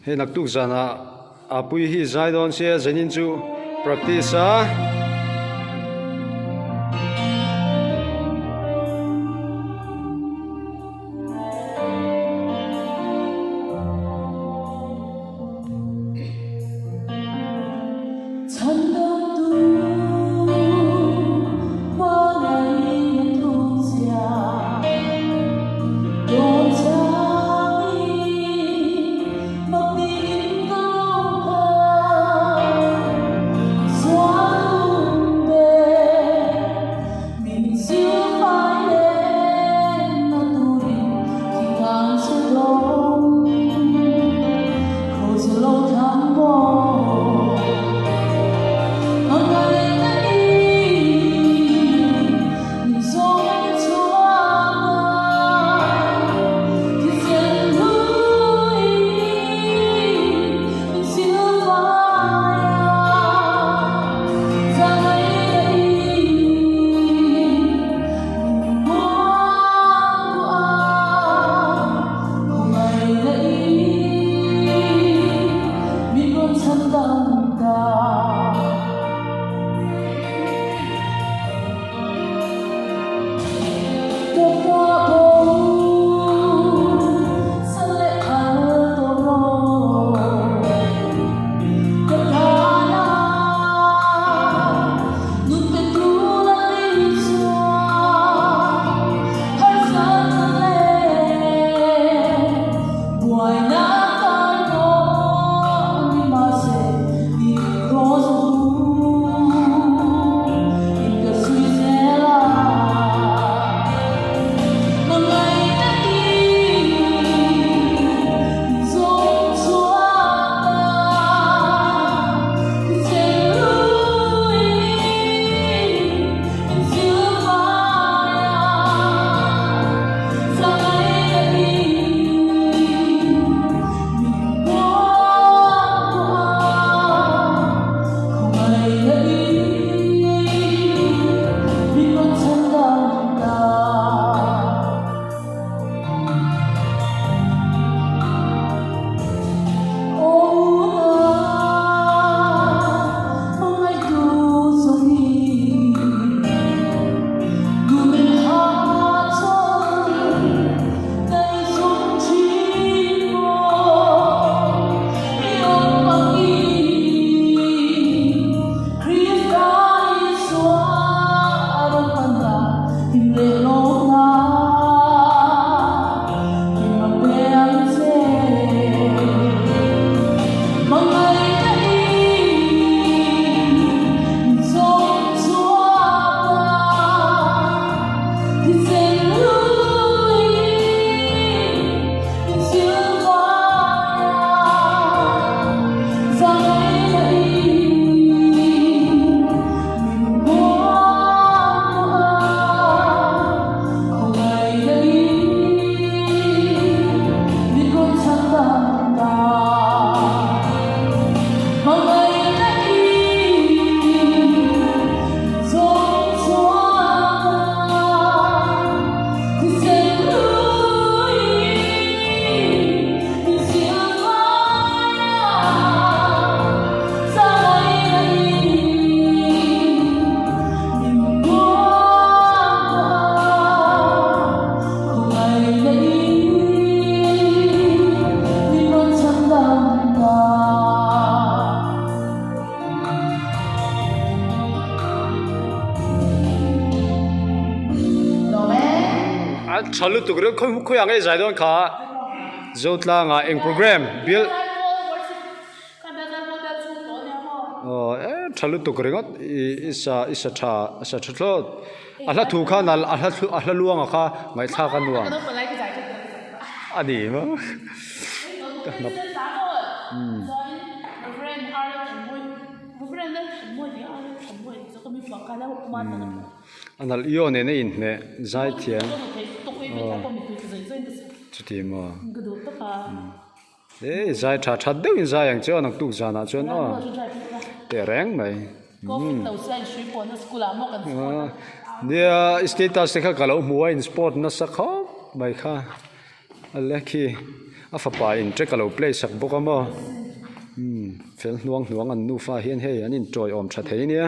Hei naktuk zanah Apui hi zai dawn sia zanin chu practice a. A tha lutuk reuh khawi khawi ang e zai dawn kha Zotlanga eng program bial aw e tha lutuk ringawt i sa i sa tha sa tha thlawt a hla thu kha nal a hla a hla luanga kha ngaihthlak a nuam a ni maw ka hnap A nalh io nen a inhmeh zai thiam aw chuti maw e zai tha that deuh in zai ang che aw naktuk zanah chuan aw teh reng mai nia status te kha ka lo hmu a in sport nasa khawp mai kha a le khi. A fapa in track a lo play sak bawk a maw umm fel hnuang hnuang an nufa hian hei an intawiawm tha thei nia.